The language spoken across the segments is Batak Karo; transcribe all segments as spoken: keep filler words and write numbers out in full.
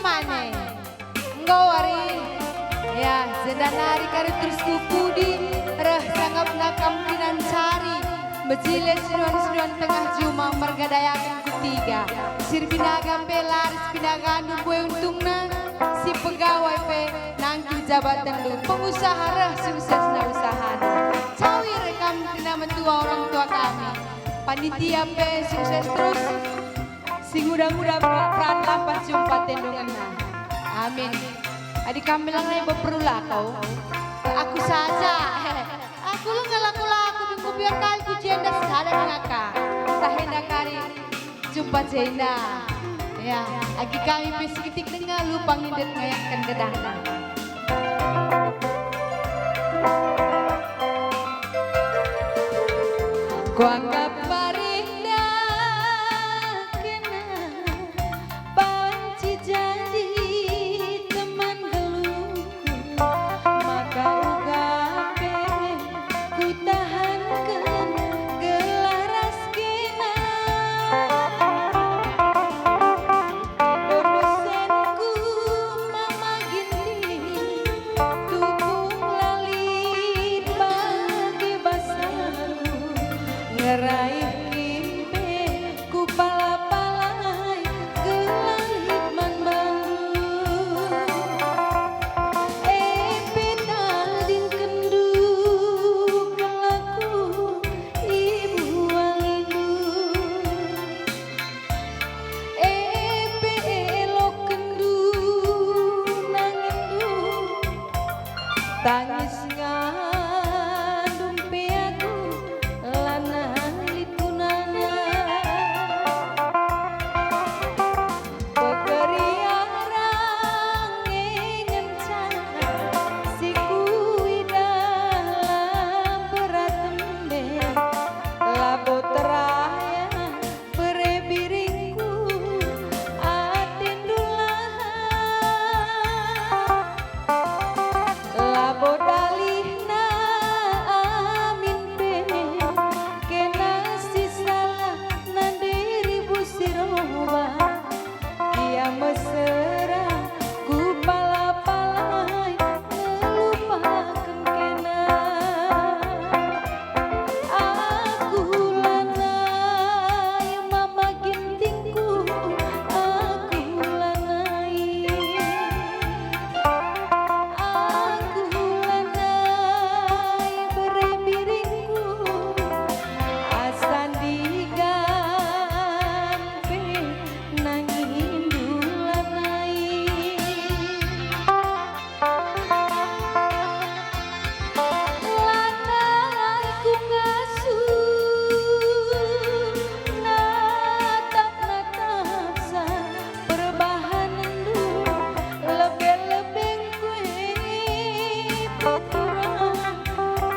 Mane. Enggo wari. Ya, jenda nari kari terus ku pudi, reh sangapna kam kerina ncari. Mejile sinuan-sinuan tengah juma merga dayaken ku tiga. Si erbinaga pe la ris binagandu mbue untungna, si pegawai pe nangkih jabatenndu, pengusaha reh suksesna usahana. Cawi reh kam kerina metua orang tua kami. Panitia pe sukses terus. Si nguda-nguda pe peran lampas jumpa tendungenna. Amin. Adi kam bilang nai beperlu lako, aku saja. Aku langa lako-lako, minggu piga kali ku jenda sada ngaka. Ntah enda kari jumpa jenda. Ya, agi kami pe sikitik denga lupa ngindet ngayakken gedahna. Kuanggap parindah kena banci jadi teman geluhku, maka uga pe kutahanken gelah ras kena. Dosenku Mama Ginting, tupung la lit bage basaku, ngeraih kimpe ku pala-palai gelah lit man bandu. E pe tadingkenndu kelaku ibu walindu. E pe elokenndu nanginndu, tangis ngandum pe aku lanai lit gunana. Pekeriaran nge ngenca si kuidah la berat embe, labo terayah bere biringku atendu lahat. Labo dalihna amin pe kena si salah nanderi busi roba. Ia mesera ku pala-palai ngelupaken kena. Aku lanai Mama Gintingku, aku lanai. Aku lanai bere biringku, asa ndigan pe nanginndu lanai. Lanai ku ngasup natap-natapsa perbahanenndu, lebe-lebengku e pe turang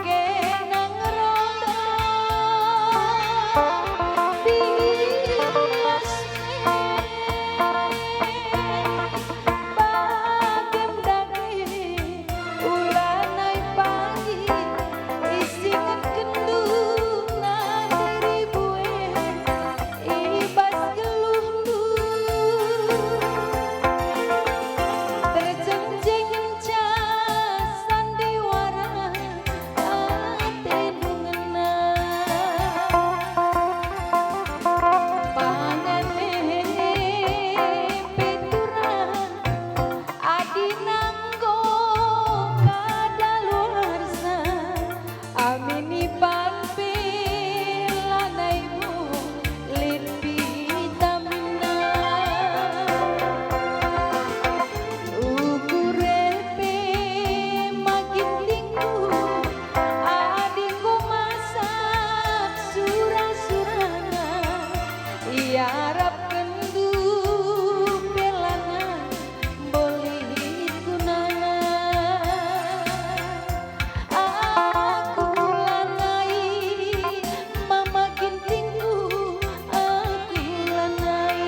kena ngerondong. Bias me bagem dage, ulanai pagi isingetkenndu nanderi bue i bas geluhndu. Terjenjing ngenca sandiwara atendu ngena. Pangan e pe turang adi nanggo kadaluarsa, amin ipan pe lanai bo lit vitaminna. Ukur e pe Mama Gintingku, adi enggo masak sura-surana, iarapkenndu pe lanai mbue lit gunana. Aku lanai Mama Gintingku, aku lanai.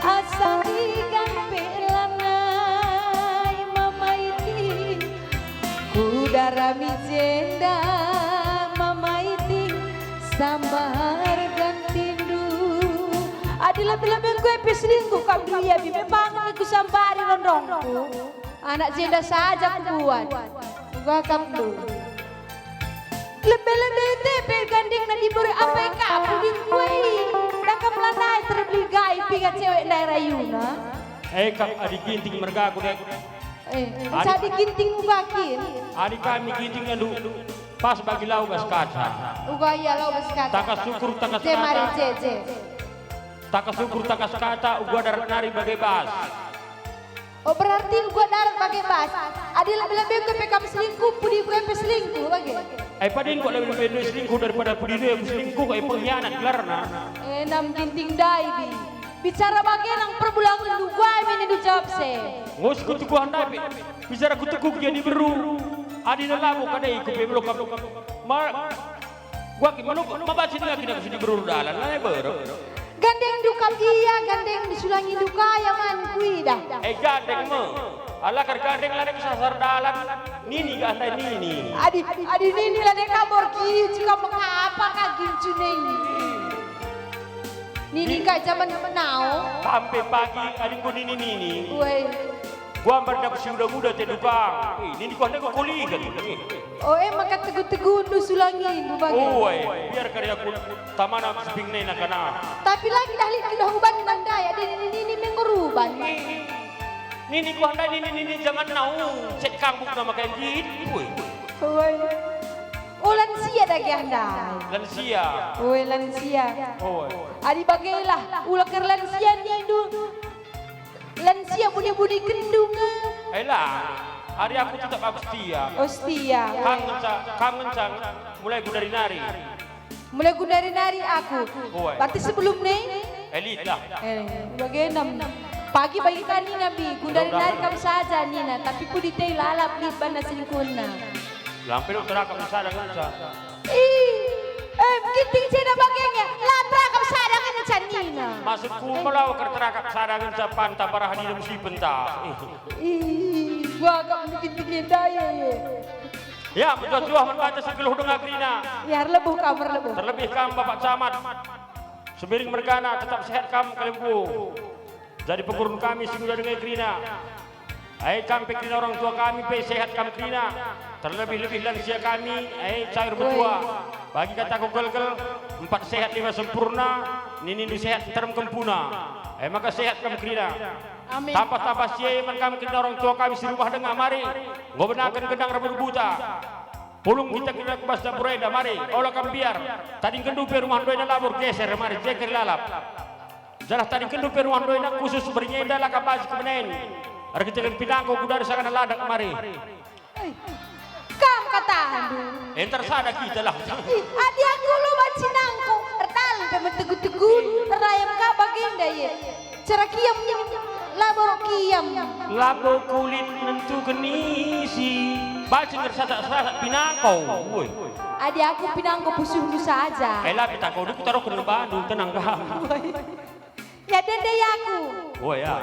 Asa ndigan pe lanai Mama Iting, ku darami jenda Mama Iting, sambarken Adi lebe-lebe enggo pe selingkuh kam, Bi, ia, Bi, me bangun kusambari rondongku. Anak jenda saja kubuat. Uga kam, Bi. Lebe-lebe ate pe gandengna diberu, apai ka pudingku e. Dah kam lanai terbeligai piga cewek ndai rayuna. E kap adi Ginting mergaku, Dek. Eh, adi, jadi Ginting uga kin? Adi kami Ginting ndu pas bagi lau bas kaca. Uga ia lau bas kaca. Tangkas syukur, tangkas je mari kata. Je, je. Tangkas syukur, tangkas kata, uga darat nari bage bas. Oh, berarti uga darat bage bas. Adi lebe-lebe enggo pe kam selingkuh, pudi enggo pe selingkuh bage. Eh, padi enggo lebe-lebe selingkuh daripada pudi aku selingkuh, eh, pengkhianat gelarna. Eh, nam Ginting ndai, Bi. Bicara bage nang perbulangen uga min nindu jawab se. Nggo sikutukuh ndai pe. Bicara kutukuh gia diberu. Adi labo kadai ku pe melokap. Ma-, gua ki mano mabacin lagi nak si diberu dalan, lanai berem. Gandeng dukap ia, gandeng disulangi duka ia man kuidah. Eh, gandeng me. Ala kar gandeng lanai kesasar dalan. Nini gandeng nini. Adi, adi nini lanai kabor ki, juga mengapa kagin cunei. Nini ka jaman now? Kam pe pagi adi enggo nini-nini. Woi. Guambar dap si uda-uda te dukang. Eh, nini kuah ndai kulihen. Oh, e maka tegu-tegundu sulangindu bage. Woi, biar kari aku tamana aku seping nena kana. Tapi lagi dah lit kidah uban nandai, adi nini-nini menggeruban. Nini kuah ndai nini-nini jaman now, set kambuk nama kain git. Woi. Woi. Oh, lansia dage ndai. Lansia. Woi, lansia. Woi. Adi bagelah, ula ker lansia nindu. Lansia buni-buni kendung. Ela, ari aku tetap aku setia. Oh, setia. Kam ngenca, kam ngenca mulai gundari nari. Mulai gundari nari aku. Woi. Berarti sebelum ni? Elit lah. Eh, bage nam. Pagi bagi tani nabi, gundari nari kam saja nina, tapi pudi te lalap lit bana selingkuhna. Lampe lo terakap sada ngenca. Ih, em, Ginting ceda bage nge, la terakap sada ngenca nina. Maksudku melawa ker terakap sada ngenca panta parah nina musi penta. Ih. Ih, gua agak Ginting enda ye, ye. Ya, mejuah-juah man banta si geluh denga kerina. Ya, erlebuh kam, erlebuh. Terlebih kam, Bapak Camat. Sembiring mergana, tetap sehat kam, kalimbubu. Jadi pengurun kami si nguda denga kerina. Ai kam pe kerina orang tua kami pe sehat kam kerina. Terlebih-lebih lansia kami, ai cair metua. Bagi kataku gelgel, empat sehat lima sempurna, ninindu sehat nterem kempuna. Ai maka sehat kam kerina. Amin. Tambah-tambah si e man kam kerina orang tua kami si rumah denga mari. Enggo benaken gendang rambut buta. Pulung kita kerina ku bas dapur enda mari, ola kam mbiar. Tadingkenndu pe rumah enda labo ergeser mari, jeger lalap. Janah tadingkenndu pe rumah enda khusus berngi enda la kam banci kebenen. Erkiteken pinangko ku dari sangana ladek mari. Eh, kam katahndu. Enter sada kita lah. Ih, adi aku lo banci nangko, erdalan pe metegu-tegu, erayam ka bagenda ye. Cara kiam, labo kiam. Labo kulit nentuken isi. Banci ngersasak-sasak pinangko. Woi. Adi aku pinangko pusuhndu saja. Eh, la pinangko, duk taruhken bandu, tenang kam. Woi. Ya, dende aku. Oh, ya.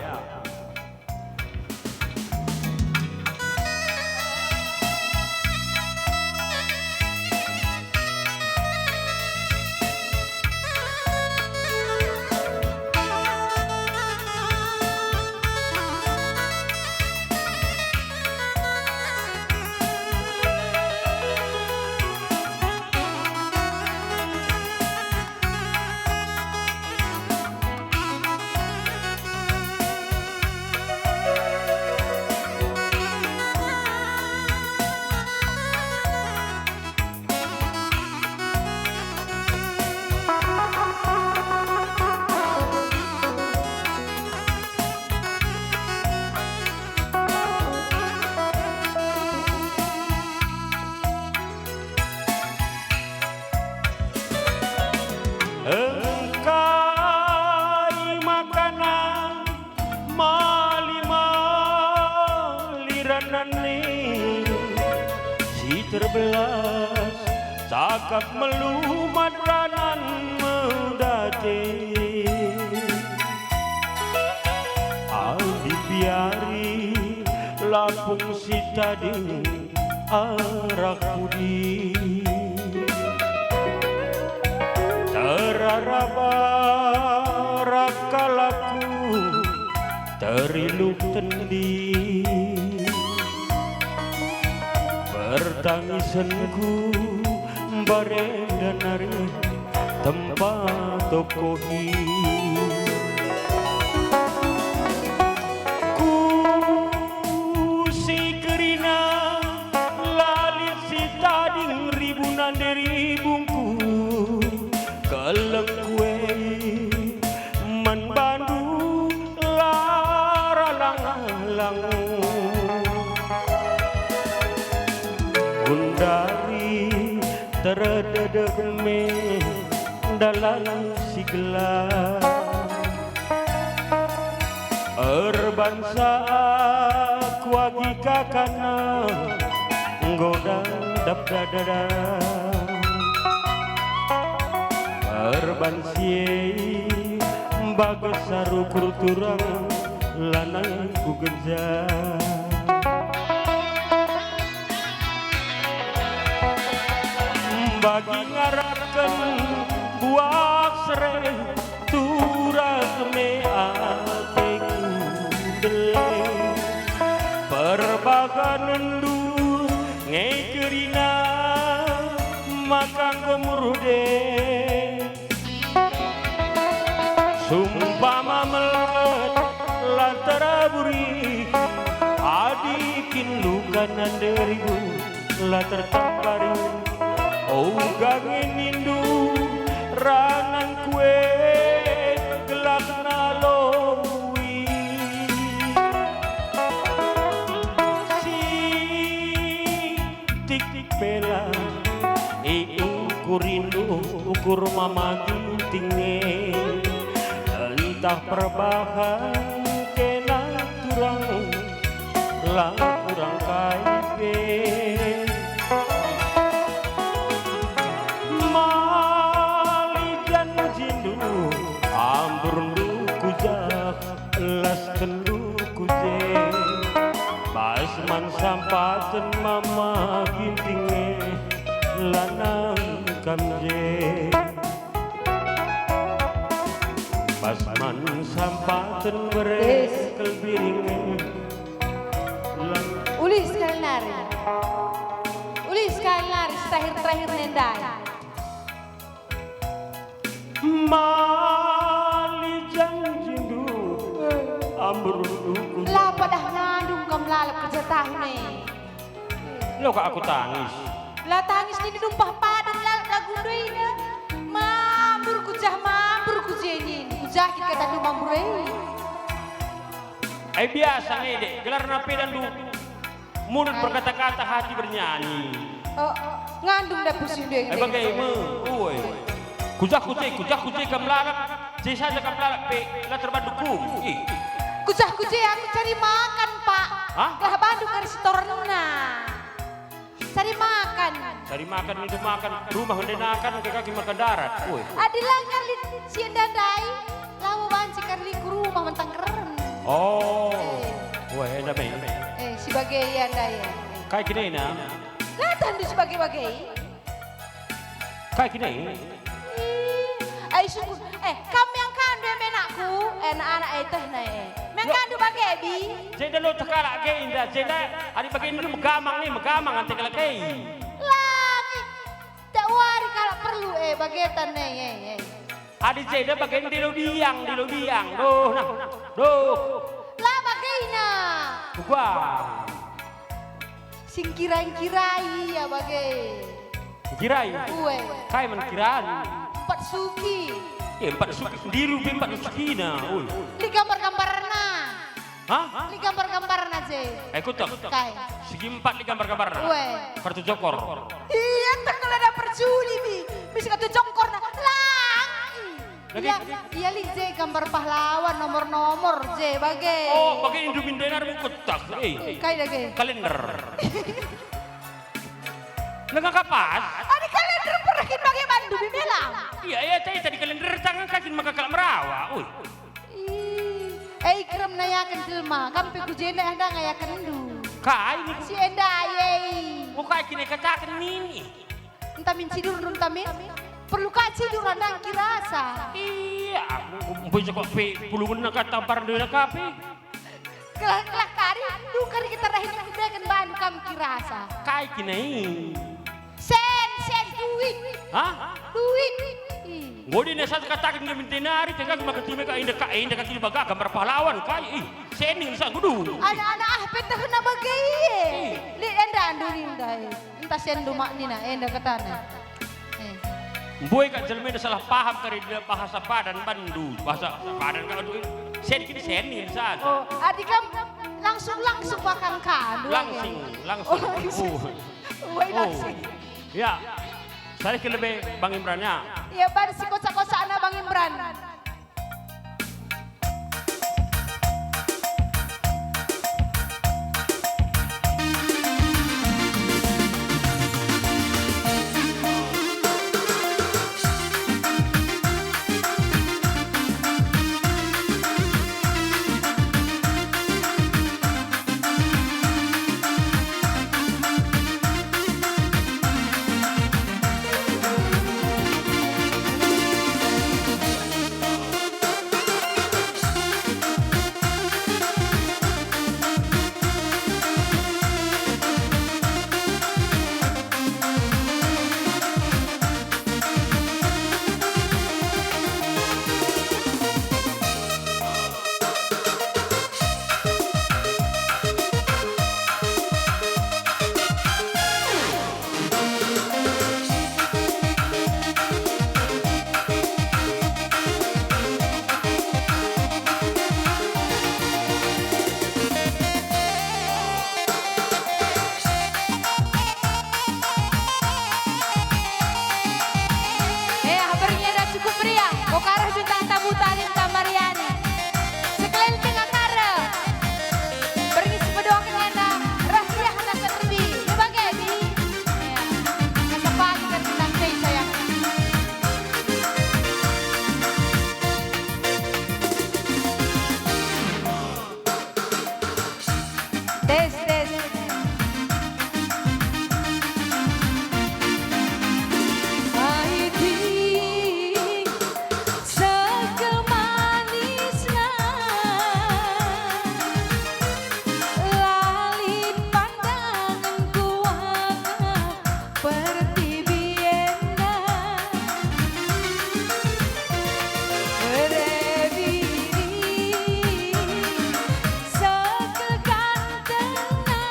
Engkai makana mali-mali ranan e si terbelas, cakap melumat ranan medate. Adi biari lapung si tading arah pudi. Teraraba-raba Riluh tendi, pertangisenku mbarenda nari tempat tokohi. Ku si kerina la lit si tading ribun nande ribungku, kelengku e man bandu la ralang-alang. Gundari terdedek me dalan si gelap. Erbansa kuagi kakana enggo dap dada. Erban si e bages saru kurturang lanai kugeja. Bagi ngarapken buah sere, turah me ateku ndele. Perbahanenndu nge kerina maka enggo merde. Sumpama melet la teraburi, adi kin luka nande ribun la tertambari. Uga nge nindu ranangku e gelapna lowi. Si tik pela, i ukur rindu, ukur mama Ginting e. Entah perbahan kena turang, la kurang kai pe. Mali janjindu, amburndu kujah. Las kendu ku je, bas man sampaten mama Ginting e, lanang kam je. Bas man sampaten bere Yes. Kelbiring e, lan- Ulih sekali nari. Ulih sekali nari, terakhir-terakhir nendai. Mali janjindu, amburndu ku- La padah ngandung kam lalap kerja tahu ne. Lo ka aku tangis. La tangis nini dumpah padan lalap lagu ndai ne. Mambur ku jah, mambur ku je nini. Ku jah kin kata tu mambur e. Eh, biasa nge, Dek, gelarna pe dandu. Mulut berkata-kata, hati bernyanyi. Oh, ngandung dah pusi ndai. Eh, bage me, uwe. Kujah kuje, kujah kuje kam lalap, je saja kam lalap pe la terbandu kum. Ih. Kujah kuje aku cari makan, Pak. Hah? Gelah bandu kari setorenna. Cari makan. Cari makan, minum makan, rumah ndenakan, ke kaki makan darat. Uwe. Adi la ngarli si enda ndai, labo banci kari ku rumah mentang keren. Oh. Eh. Uwe, enda me. Eh, si bage ia ndai. Kai kinena? La tandu si bage-bage. Kai kinai? Ih, ai sungguh. Eh, kam meang kandu e menakku, eh, anak-anak e tehna e. Meang Yo. Kandu bage, Bi? Jenda lo tekalak ke inda, jenda ari bage ndu megamang ni, megamang ante kalak e. Langi. Tak wari kalak perlu, eh, bage tan e, eh, eh. Adi jenda bage ndilo biang, ndilo biang. Duh, nah. Duh. La bagena. Gua. Sing kirai-kirai ia bage. Kirai? Ue. Kai man kiran? Empat suki. Eh, empat suki. Ndiru pe empat sukina. Ui. Lit gambar-gambarna. Hah? Lit gambar-gambarna je. Eh, kutok. Kai? Segi empat lit gambar-gambarna. Ue. Kartu jokor. Iya, tak kalau ada perjudi, Mi. Bisa kartu jokorna. Lang. Lagi? Iya, iya, lit je gambar pahlawan nomor-nomor je bage. Oh, bage indu mindena remu kutak. Eh. Kai dage? Kalender. Nengah kapas? Adi kalender pernah kin bage bandu, Bi Mela? Iya, iya, tadi, tadi kalender tangan kakin maka kalak merawa. Ui. Ih, eh, ikrem nayaken jelma, kam pe ku jenda enda ngayakenndu. Kai ni? Si enda, eh. Ukai kine kataken nini. Enta min cidurndu enta min? Perlu ka cidur enda kirasa. Iya, aku mbuja kok pe pulungenna ka tampar ndena ka pe. Kelah, kelah kari, dukar kita rahin ibereken bandu kam kirasa. Kai kina i? Sen, sen, duit. Hah? Duit. Ih. Enggo dina saja kataken nge minta nari, tega maka time ka inda ka, inda ka kini baga gambar pahlawan kai. Ih, sening sa gudu. Anak-anak ah, petehna bage. Ih. Lit enda andu ninda, eh. Entah sendu mak nina, enda katana. Eh. Mbue kak jelma enda salah paham kari dia bahasa Padan bandu. Bahasa Padan kak aduh. Sen kini sening sa. Oh, adi kam langsung-langsung bakang kandu. Langsing, langsung. Oh, langsing. Oh. Woi, oh. Langsing. Ya. Saya ke lebe Bang Imran, ya. Ya, ban si kosak-kosakna Bang Imran. Eh, berngi enda cukup meriah. Bokareh bintang tamu Talim Tamariani. Sekeliling tengah kara. Berngi si pedoken enda, reh ia hata seterbi. Ia bage, Bi. Ya. Masa pagi kan bintang tei, sayang. Tes, tes. Ai ting, sekel manisna, lalin pandangenku asa pertibi enda. Bere biri, sekel gantengna,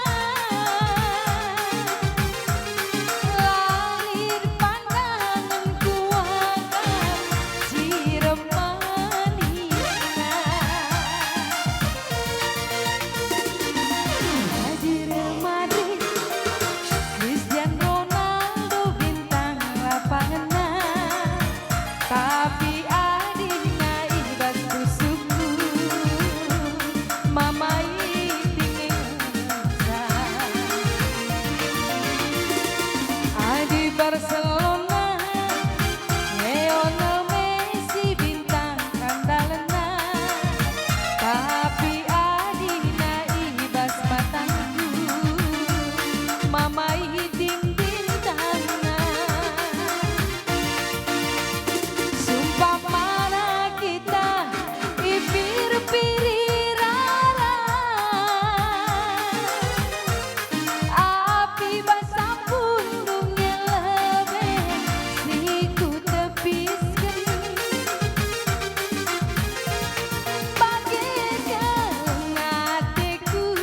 lalin pandangenku asa cirem manisna. Adi Real Madrid, Cristiano Ronaldo bintang lapangenna, tapi adina i bas pusuhku, Mama Iting ngenca. Adi Barcelona, Lionel Messi bintang andalenna, tapi adina i bas matangku, Mama Iting bintangna. Sumpamana kita ipir-piri rara, api bas sampun dung nge lebe si kutepisken. Bage kal ateku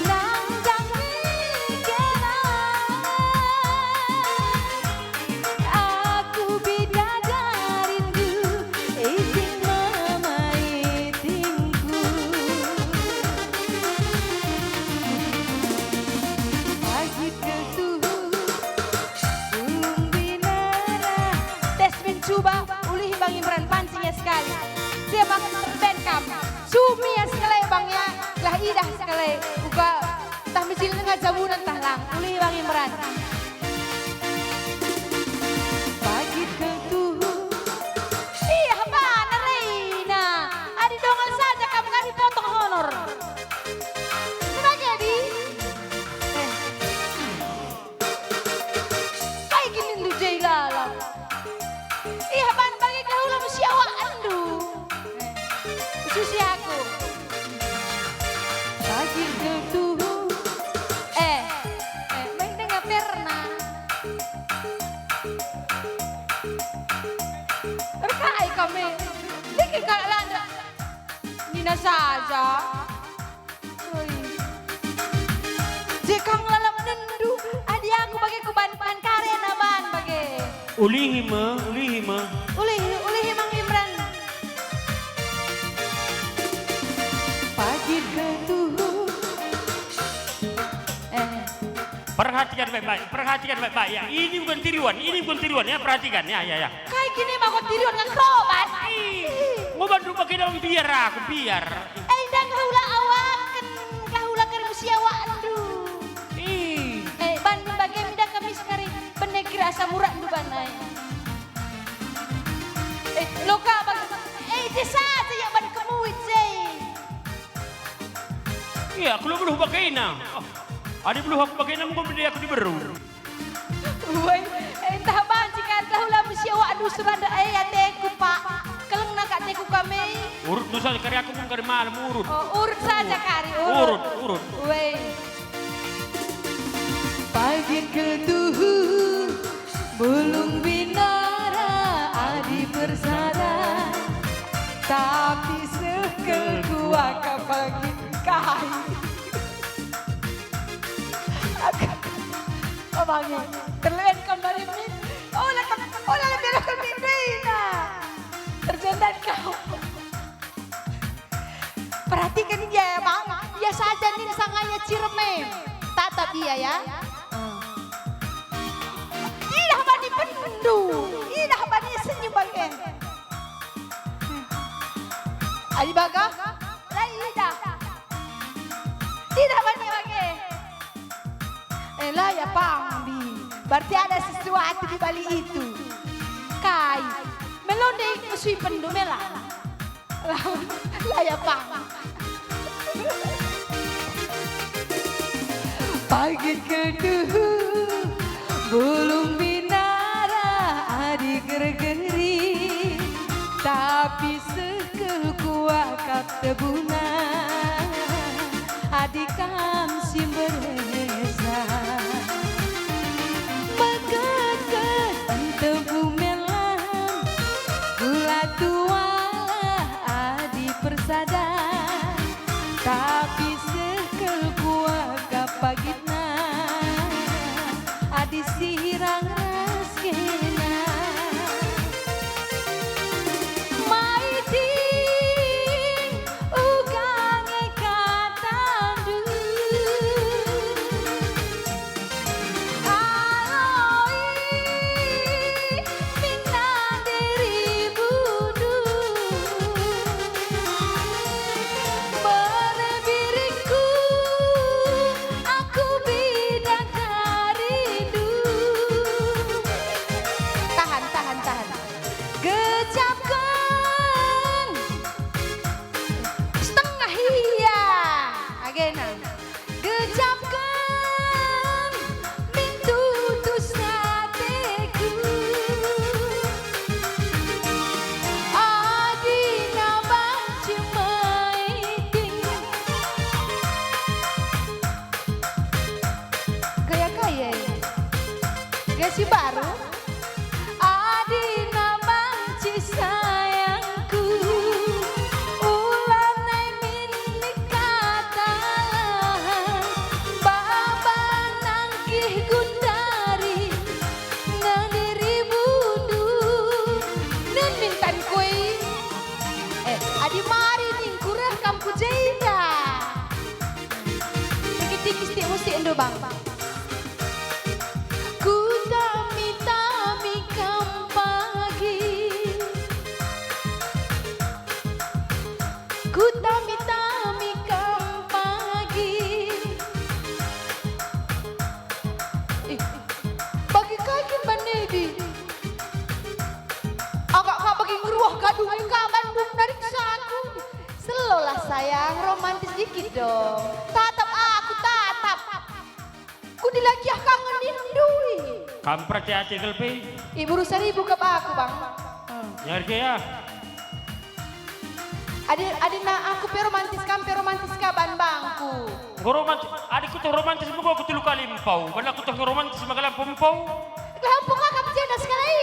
nandangi kena. Aku bidadarindu, Iting Mama Itingku. Pagi ketuhu, ulung binara. Tes min cuba, ulihi Bang Imran, pancing ia sekali. Sia maka terben kam. Sumi ia sekali Bang ya, lah idah sekali. Uga tah mejil nengah jamunen tah lang, ulihi Bang Imran. Pagi ketuhu. Iya, bana Reina. Adi dongan saja kam kami potong honor. Sebagai Abi. Eh. Kai ginin lu jai lalap. Iya, ban bagi kehula musi awakndu. Eh. Susi aku. Ai kami. Niki kalak landa. Nina saja. Oi. Je kam lalap nendu, adi aku bage kuban, ban karena ban bage. Ulihi me, ulihi me. Ulihi, ulihi Mang Imran. Pagi ketuhu. Eh. Perhatikan baik-baik, perhatikan baik-baik ya. Ini bukan tiruan, ini bukan tiruan ya, perhatikan ya, ya, ya. Kai kini mako tiruan ngekrobat? Ih, ngoban rupa kita biar aku, biar. Eh, ndang kahula awaken, kahula kermusi awakndu. Ih. Eh, ban bage nda kami sekali bene kira asam uratndu banai. Eh, loka bage. Eh, je saja ya ban kemuit je. Iya, aku lo beluh bagena. Oh, adi beluh aku bagena, mungkin bede aku diberu. Woi, eh, ntah banci kan, ntah ulam si awakndu seranda, eh, ateku, Pak. Kelengna ka ateku kami. Urutndu saja kari, aku pun kari malem urut. Oh, urut saja kari, urut. Urut, urut. Woi. Pagi ketuhu, bulung binara adi persada, tapi seh kel kuakap pagi kai. Aku, oh, bangi, terluen kembali mi. Oh, la, oh, la, la, la, la, la, la, la. Terjendat kau. Perhatikan ia, ya, Bang. Ia saja nin sangana cireme. Tatap ia, ya. Idah bani pendu. Idah bani senyum bage. Adi bagah, la idah. Idah bani bage. Eh, la ia pang, Bi. Berarti ada sesuatu di balik itu. Kai? Melo nde ngusui pendu mela. La, la ia pang. Pagi ketuhu, bulung binara adi gergeri, tapi seh kel kuakap tebuna. Adi kam si mberesa, meketket entebu melam, kula tualah adi persada, tapi seh kel kuakap pagitna, adi sirang ras kena. Maiting uga nge katandu. Aloi minang diri bundu. Bere biringku, aku bidadarindu. Tahan, tahan, tahan. Gejapken. Setengah ia. Agena. Gejapken min tutus ateku. Adina banci maiting. Gaya kai e? Gaya si baru? Adina banci sayangku, ulanai min kata lahan, baba nangkih gundari, nandiri bundu, nen mintan kue. Eh, adi mari ningku reh kam ku jenda. Tiki-tiki stik musik endo, Bang. Kutami-tami kam pagi. Kutami-tami kam pagi. Ih, bagi kai kin banedi? Agak ka bagi ngeruah gadung ka bandum nariksa aku. Selolah sayang, romantis dikit dong. Tatap aku, tatap. Kudi lagi ah kangen nindu i. Kam percaya ate kal pe? Iburu saribu kap aku, Bang. Hmm. Ya, Rike, ya. Adi, adina aku pe romantis, kam pe romantis ka ban bangku. Enggo romantis, adi kutoh romantis mego aku telu kali empau. Bala kutoh enggo romantis maka la empau-empau. Lah empau kakap jenda sekali.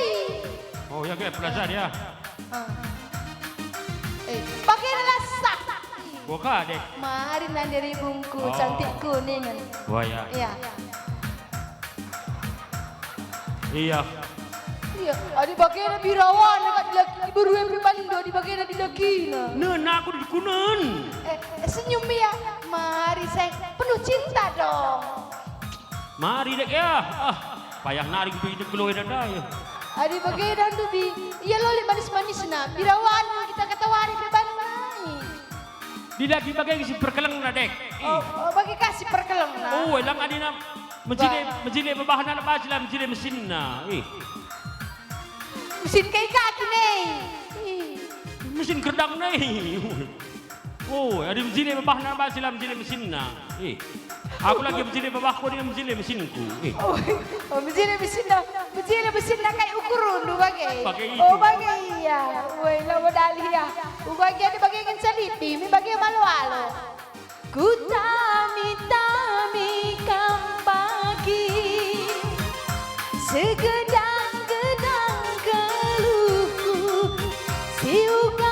Oh, ya, ge, pelajari, ya. Ah. Eh, bagena la sakti. Boka deh. Mari nande ribungku, oh, cantikku ningen. Wah, ya. Iya. Iya. Iya, adi bagena birawan kat dilaki, iberu embe bando adi bagena dilakina. Nen aku dikunen. Eh, senyum ia. Mari, sayang. Penuh cinta dong. Mari dek ya. Ah, payah nari kupi hidup keluar dan daya. Adi bagena ndu bi, ia loli manis-manisna, birawan kita katawari pe bandu nai. Dilaki bage si perkelengna, dek. Ih. Oh, oh, bage ka si perkelengna. Oh, lang adina mejile, ba- mejile babahna la banci la mejile mesinna. Ih. Mesin kai kaki, nei. Ih. Mesin kerdang, nei. Oh, adi mejile babahna la banci la mejile mesinna. Ih. Aku lagi mejile babahku, dia mejile mesinku. Ih. Oh, oh, mejile mesinna, mejile mesinna kai ukurndu bage. Bage itu. Oh, bage ia. Woi, la modali ia. Ubage adi bage ngenca lipi, mi bage malo-alo. Kutami-tami kam pagi, segedang-gedang geluhku, si uga